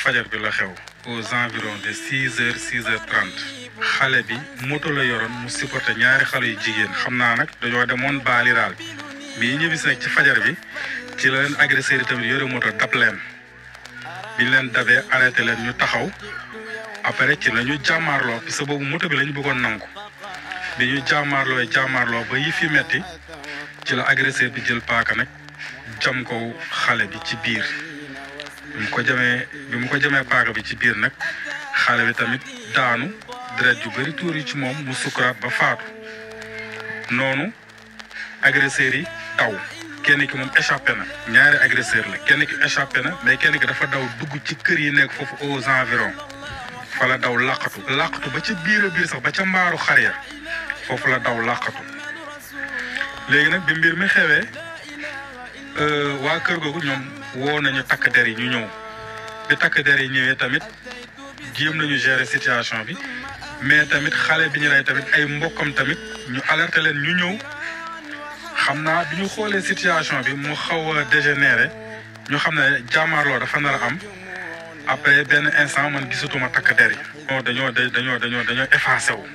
fajar bi la xew aux environs de 6h 6h30 xale bi moto la yoroon mu supporté ñaari xale yu jigéen xam naa nag dañoo demoon baaliraal bi ñëwis nag ci fajar bi ci la leen agresseur yi tamit yore moto dab leen biñ leen dabee arrêté leen ñu taxaw après ci la ñu jàmmaarloo parce que boobu moto bi la ñu bëggoon nangu bi ñu jàmmaarloo ba yi fi metti ci la agresseur bi jël paaka nag jam ko xale bi ci biir bi mu ko jamee paaka bi ci biir nag xale bi tamit daanu deret yu bëri tuur yi ci moom mu sukkuraat ba faatu noonu agresseurs yi daw kenn ki moom échappé na ñaari agresseur la kenn ki échappé na mais kenn ki dafa daw dugg ci kër yi nekk foofu aux environs fa la daw làqatu ba ca biir a biir sax ba ca mbaaru xar ya foofu la daw làqatu léegi nag bi mbir mi xewee waa kër googu ñoom woo nañu takk der yi ñu ñëw bi takk der yi ñëwee tamit jéem nañu gérer situation bi mais tamit xale bi ñu rey tamit ay mbokkam tamit ñu alerté leen ñu ñëw xam naa bi ñu xoolee situation bi mu xaw a dégénéré ñu xam ne jàmmaarloo dafa nar a am après benn instant man gisatuma takk der yi. dañoo effacé wu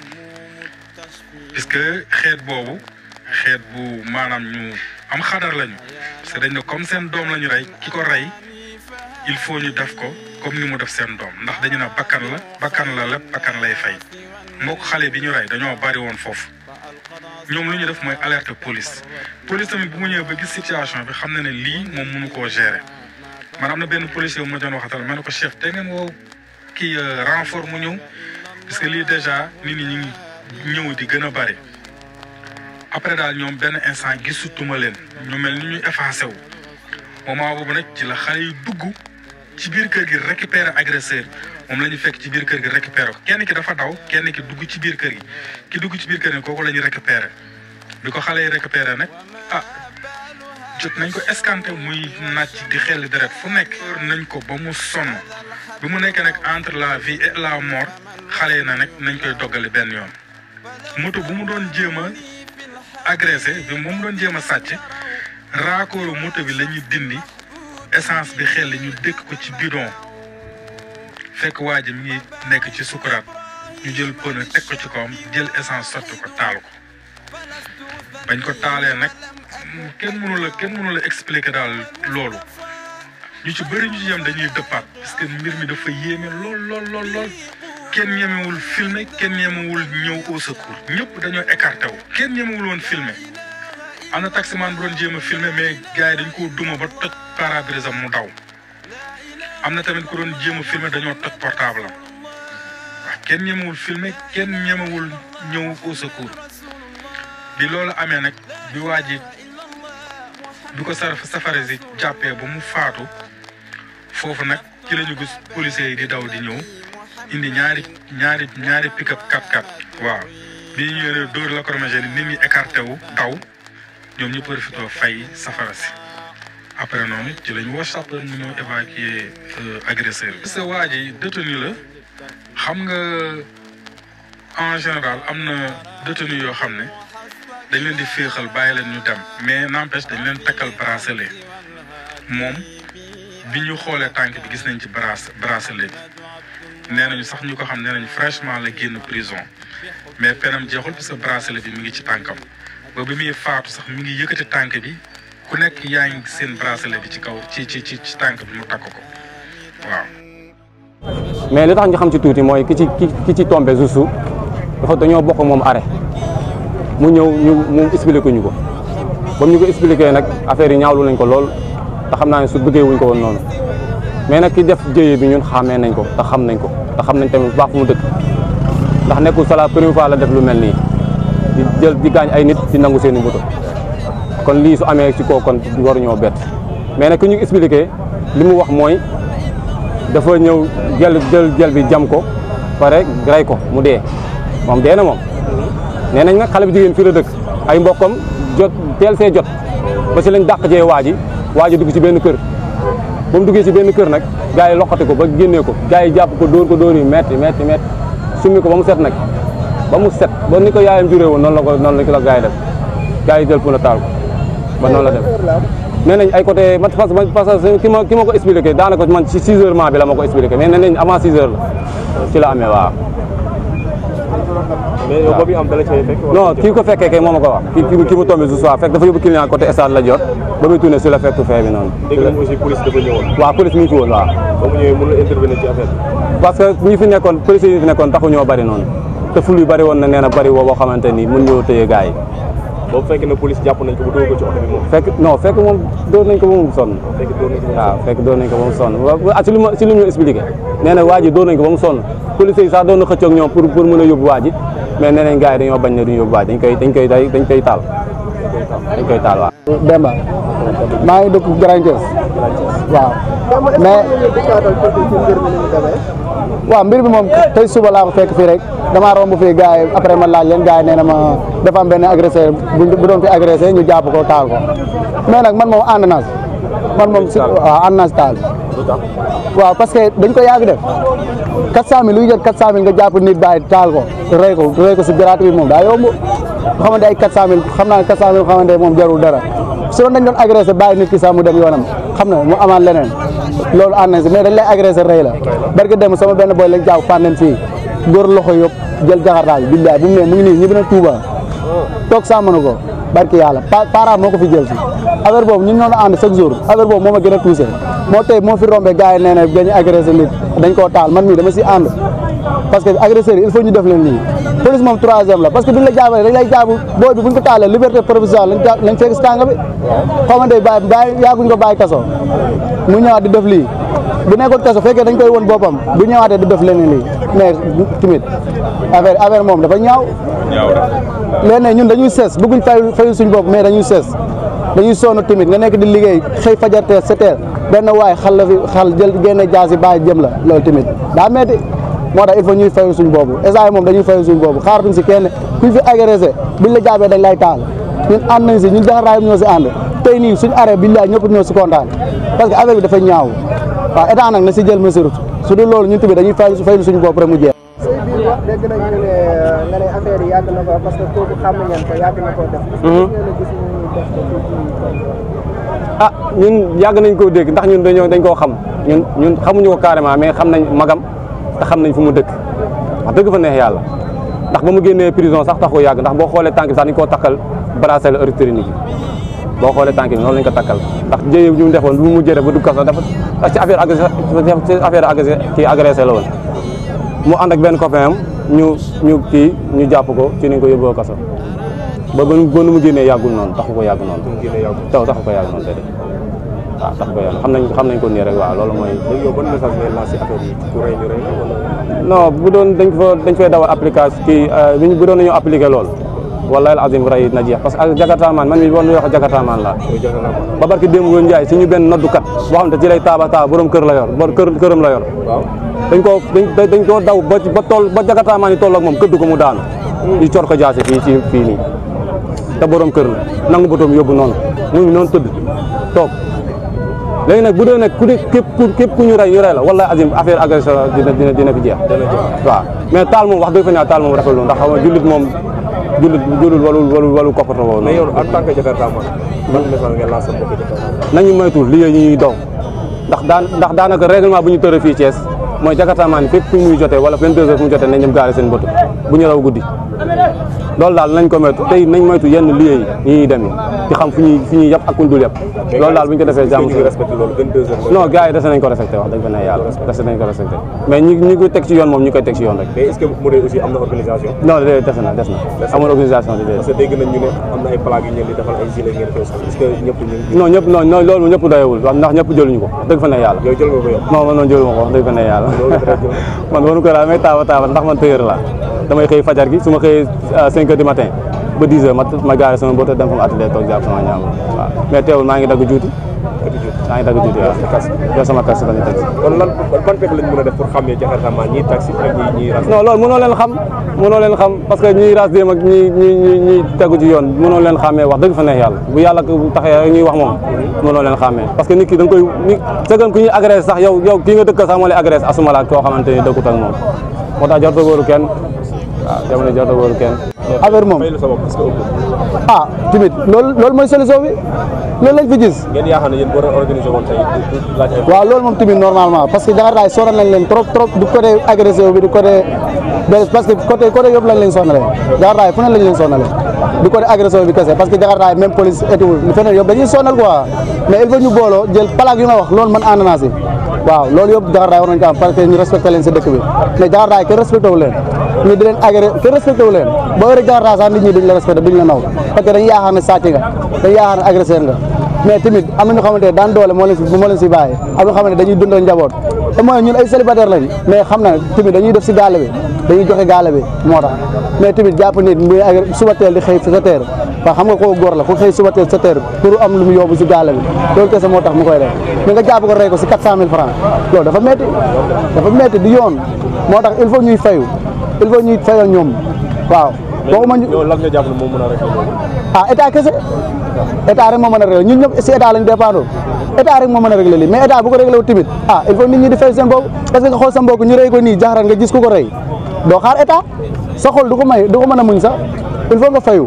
puisque xeet bu maanaam ñu am xadar lañu parce que dañ ne comme seen doom lañu rey ki ko rey il faut ñu def ko comme ni mu def seen doom ndax dañu ne bakkan la lépp bakkan lay fay mbokk xale bi ñu rey dañoo bari woon foofu ñoom lu ñu def mooy alerte police tamit bu mu ñëwee ba gis situation bi xam na ne lii moom mënu koo gérer man am na benn policier bu ma doon waxatal ma ne ko chef te ngeen woo kii renfort mu ñëw parce que lii déjà nit ñi ñu ngi ñëw di gën a bari après daal ñoom benn instant gisutuma leen ñu mel ni ñu effacé wu moment boobu nag ci la xale yu dugg ci biir kër gi récupérer agresseur moom la ñu fekk ci biir kër gi récupérer ko kenn ki dafa daw kenn ki dugg ci biir kër gi ki dugg ci biir kër gi kooku la ñu récupérer bi ko xale yi récupérer nag jot nañ ko escanté muy nàcc di xel deret fu nekk nañ ko ba mu sonn bi mu nekkee nag entre la vie et la mort xale yi na nag nañ koy doggali benn yoon moto bu mu doon jéem a agressé bi moom doon jéem a sàcc raakooru moto bi la ñuy dindi essence bi xel ñu dëkk ko ci bidon fekk waa ji mi ngi nekk ci sukuraat ñu jël pneu teg ko ci kawam jël essence sotti ko taal ko bañ ko taalee nag kenn mënu la expliquer daal loolu ñu ci bëri ñu ci yem dañuy dëppaat parce que mbir mi dafa yéeme lool kenn ñemewul filmer kenn ñemewul ñëw au secours ñëpp dañoo écarté wu kenn ñemewul woon filmer am na taximan bu doon jéem a filmer mais gars yi dañ ko duma ba toj pare-brise am mu daw am na tamit ku doon jéem a filmer dañoo toj portable am waaw kenn ñemewul filmer kenn ñemewul ñëw au secours bi loolu amee nag bi waa ji bi ko safara si jàppee ba mu faatu foofu nag ci la ñu gis policiers yi di daw di ñëw indi ñaari pick-up 4x4 waaw bi ñu ñëwee dóor la lacrymogène nit ñi écarté wu daw ñoom ñu profité fay safara si après noonu ci lañ woo sapeur mu ñëw évacuer agresseur bi. sa waa ji détenu la xam nga en général am na détenu yoo xam ne dañ leen di féexal bàyyi leen ñu dem mais n'empêche dañ leen takkal bracelet moom bi ñu xoolee tànk bi gis nañ ci bracelet bi nee nañu sax ñu ko xam nee nañu fraîchement la génn prison mais penam jeexul parce que bracelet bi mi ngi ci tànkam ba bi muy faatu sax mi ngi yëkkati tànk bi ku nekk yaa ngi seen bracelet bi ci kaw ci tànk bi mu takk ko waaw. mais li tax ñu xam ci tuuti mooy ki ci tombé Youssou dafa dañoo bokk moom arrêt mu ñëw mu expliqué ñu ko ba mu ñu ko expliqué nag affaire yi ñaawlu nañ ko lool te xam naa ne su bëggee wuñ ko woon noonu mais nag ki def jëye bi ñun xàmmee nañ ko te xam nañ ko te xam nañ tamit bu baax fu mu dëkk ndax nekkul c'est la première fois la def lu mel nii di gaañ ay nit di nangu seen i moto kon lii su amee ci kooku kon waruñoo bett mais nag ki ñu expliqué li mu wax mooy dafa ñëw jël bi jam ko pare rey ko mu dee moom dee na moom. nee nañ nag xale bi jigéen fii la dëkk ay mbokkam teel see jot ba si lañ dàq jee waa ji dugg ci benn kër ba mu duggee ci benn kër nag gars yi loqati ko ba génnee ko gars yi jàpp ko dóor yi metti summi ko ba mu set nag ba mu set ba ni ko yaayam juree woon noonu la gars yi def gars yi jël pour la taal ko ba noonu la def nee nañ ay côté parce que ki ma ko expliqué daanaka man ci 6 heures bi la ma ko expliqué mais nee nañ avant 6 heures la ci la amee waaw. mais yow boobu am dala cay fekk. non kii ko fekkee kay moo ma ko wax ki mu tombé ce soir fekk dafa yóbbu client côté stade la jot ba muy tourné sur la fekk fee bi noonu. dégg nañ aussi police dafa ñëwoon. waaw police mi ngi fi woon waaw. ba mu ñëwee mën na intervenir ci affaire bi. parce que ñi fi nekkoon police yi fi nekkoon taxu ñoo bari noonu te ful yu bari woon na nee na bari woo boo xamante ni mën ñoo tëye gars yi. boobu fekk na police jàpp nañ ko bu dóor ko ci oto bi moom. fekk moom dóor nañ ko ba mu sonn. fekk dóor nañ ko ba mu sonn ci li mu expliqué nee na waa ji dóor nañ ko ba mu sonn police yi sax doon na xëccoog ñoom pour mën a yóbbu waa ji mais nee nañ gars yi dañoo bañ ne duñu yóbbu waa ji dañ koy taal waaw. Demba maa ngi dëkk Grand Thiès waaw mais waaw mbir bi moom tey suba laa ko fekk fii rek damaa romb fii gars yi après ma laaj leen gars yi nee na ma dafa am benn agresseur bu doon fi agressé ñu jàpp ko taal ko mais nag man moom ànd naa si man moom si waaw ànd naa si taal waaw parce que dañ ko yàgg def 400000 luy jot 400000 nga jàpp nit bàyyi taal ko rey ko si gratuit moom daa yomb xamante ay 400000 xam naa 400000 xamante moom jarul dara su doon dañ doon agressé bàyyi nit ki sax mu dem yoonam xam na mu amaat leneen loolu ànd nañ si mais dañ lay agressé rey la barke dem sama benn boy lañ jàpp fànnen fii góor loxo yëpp jël jaxartaal bi billaay bu mu ne mu ngi nii ñibbi na Touba toog sàmm na ko barke yàlla parent moo ko fi jël si affaire boobu ñun ñoo ànd chaque jour affaire boobu moo ma gën a touché moo tey moo fi rombé gars yi nee na dañuy agressé nit dañ koo taal man mii dama si ànd parce que agresseurs yi il faut ñu def leen lii police moom 3e la parce que duñ la jaabale dañ lay jaabu booy bi buñ ko taalee liberté provisoire lañ fekk si tànga bi xamante bàyyi yaaguñ ko bàyyi kaso mu ñëwaat di def lii bu nekkoon kaso fekkee dañ koy won boppam bu ñëwaatee di def leneen lii mais timit affaire moom dafa ñaaw léeg-léeg ñun dañuy sees bëgguñ fayu suñ bopp mais dañuy sees dañuy sonn timit nga nekk di liggéey xëy fajarte 7 heures benn waay xal jël génne jaasi bàyyi jëm la loolu timit daa metti moo tax il faut ñuy fayu suñ boobu essai moom dañuy fayu suñ boobu xaaratuñ si kenn kuñ fi agressé buñ la jaabee dañ lay taal ñun ànd nañ si ñun jaxaraayam ñoo si ànd tey nii suñ arrêt billaay ñëpp ñoo si kontaan parce que affaire bi dafa ñaaw waaw état nag na si jël mesure su dul loolu ñun tamit dañuy fayu suñu bopp rek mu jeex. say biir wax dégg nañ ñu ne nga ne affaire yi yàgg na ko parce que kooku xam ngeen ko yàgg na koo def. ah ñun yàgg nañ koo dégg ndax ñun dañ koo xam ñun xamuñu ko carrément mais xam nañ magam te xam nañ fu mu dëkk wax dëgg fa neex yàlla ndax ba mu génnee prison sax taxoo yàgg ndax boo xoolee tànk bi sax dañ koo takkal bracelet électronique yi boo xoolee tànk bi noonu lañ ko takkal ndax jëye ñu defoon bu mu mujjee def ba dugg kaso dafa ci affaire agressé la woon mu ànd ak benn copain am ñu jàpp ko ci niñ ko yóbboo kaso ba nu mu génnee yàggul noonu taxu ko yàgg noonu taxu ko yàgg noonu déedéet waaw taxu ko yàgg xam nañ ko nii rek waaw loolu mooy ban message ngay lancé affaire yi ku rey ñu rey wala non bu doon dañ fay dawal application kii bu doon nañoo appliqué loolu wallahi al azim ray na jeex parce que jakartaman man mi bon wax jakartaman la ba barki démb woon Njaay suñu benn noddukat boo xam ne ci lay taaba borom kër la yor këram la yor dañ ko daw ba jakartaman yi toll ak moom këdd ko mu daanu di cor ko jaase fii nii te borom kër la nangu botoom yóbbu noonu mu ngi noonu tëdd toog léegi nag bu dee nag képp ku ñu rey la wallahi azim affaire agression dina fi jeex waaw mais taal moom wax dëgg fa ne taal moom rafetlu ndax xam nga jullit moom jullit walu koppatoo woon. mais yow en tant que jakartaman ban message ngeen lancé mbokku jakartaman nañu moytu liggéey ñuy daw ndax daanaka règlement bu ñu tëra fii Thiès mooy jakartaman fépp fu muy jotee wala 22 heures fu mu jotee nañ dem gaare seen bëtu bu ñu raw guddi loolu daal nañ ko moytu tey nañ moytu yenn liggéey yi ñuy dem di xam fi ñuy yàpp ak kuñ dul yàpp loolu daal bu ñu ko defee jàmm non gars yi dese nañ ko respecté wax dañ ko ne yàlla dese nañ ko respecté mais ñi ko teg ci yoon moom ñu koy teg ci yoon rek. mais est-ce que mu dee aussi am na organisation. non des na amul organisation di parce que dégg nañ ñu ne am na ay plaques yu ngeen di defal ay gilet ngeen koy sax est-ce que ñëpp ñu non ñëpp non loolu ñëpp doyewul ndax ñëpp jëluñu ko dëgg fa ne yàlla. yow jël nga ko yow. non man noonu jëluma ko wax dëgg fa ne yàlla man wonu ko daal may taaba ndax man tëyër la damay xëy fajar gi su ma xëyee 5 heures du matin ba 10 heures ma gaare sama boota dem fa mu atelier toog jàpp sama ñaam waaw mais teewul maa ngi dagg juuti waaw yow sama taxi lañu taxi kon lan ban pexe lañ mën a def pour xàmmee jakartaman ñii taxi ak ñii ras non loolu mënoo leen xam parce que ñiy ras dem ak ñi tegu ci yoon mënoo leen xàmmee wax dëgg fa neex yàlla bu yàlla taxee ñuy wax moom mënoo leen xàmmee parce que nit ki da nga koy sëgam ku ñuy agressé sax yow kii nga dëkkal sax moo lay agressé asuma la koo xamante ni dëkkut ak moom moo tax jarta wóoru kenn waaw jamono jotagul kenn. affaire moom fay la sa bopp est-ce que ëpp. ah tamit loolu mooy solution bi loolu lañ fi gis. ngeen yaakaar ne yéen boo doon organisé woon tey du laaj ay. waaw loolu moom tamit normalement parce que jakartaay sonal nañ leen trop du côté agressé bi du côté parce que côté yëpp lañ leen sonalee jakartaay fu ne lañ leen sonalee du côté agressé bi kese parce que jakartaay même police et tout feneen yëpp dañuy sonal quoi mais il faut ñu booloo jël plaque yu may wax loolu man ànd naa si waaw loolu yëpp jakartaay war nañ ko am parce que ñu respecté leen si dëkk bi mais jakartaay kenn respecté wu leen ñu di leen agressé kenn respecté wu leen boo yore jakartaay sax nit ñi duñ la respecté duñ la naw parce que dañuy yaakaar ne sàcc nga dañuy yaakaar ne agresseur nga mais tamit am na ñu xamante ne daan doole moo leen si bàyyi am na xamante ne dañuy dundal njaboot te mooy ñun ay célibataire lañ mais xam na tamit dañuy def si gaale bi dañuy joxe gaale bi moo tax mais tamit jàpp nit muy suba teel di xëy sa teer waaw xam nga koo góor la ku xëy suba teel sa teer pour am lu mu yóbbu si gaale bi loolu kese moo tax mu koy def mais nga jàpp ko rey ko si 400 000 francs loolu dafa métti du yoon moo tax il faut ñuy fayu il faut ñuy fayal ñoom waaw waxuma ñu yow lan nga jàpp ne moo mën a rek ah état kese état rek moo mën a réglé ñun ñëpp si état lañ dépendre état rek moo mën a réglé lii mais état bu ko réglé wu tamit ah il faut nit ñi di fay seen bopp parce que nga xool sa mbokk ñu rëy ko nii jaxaran nga gis ku ko rëy doo xaar état sa xol du ko mën a muñ sax il faut nga fayu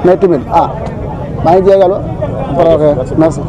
mais tamit ah maa ngi jégal ba ok merci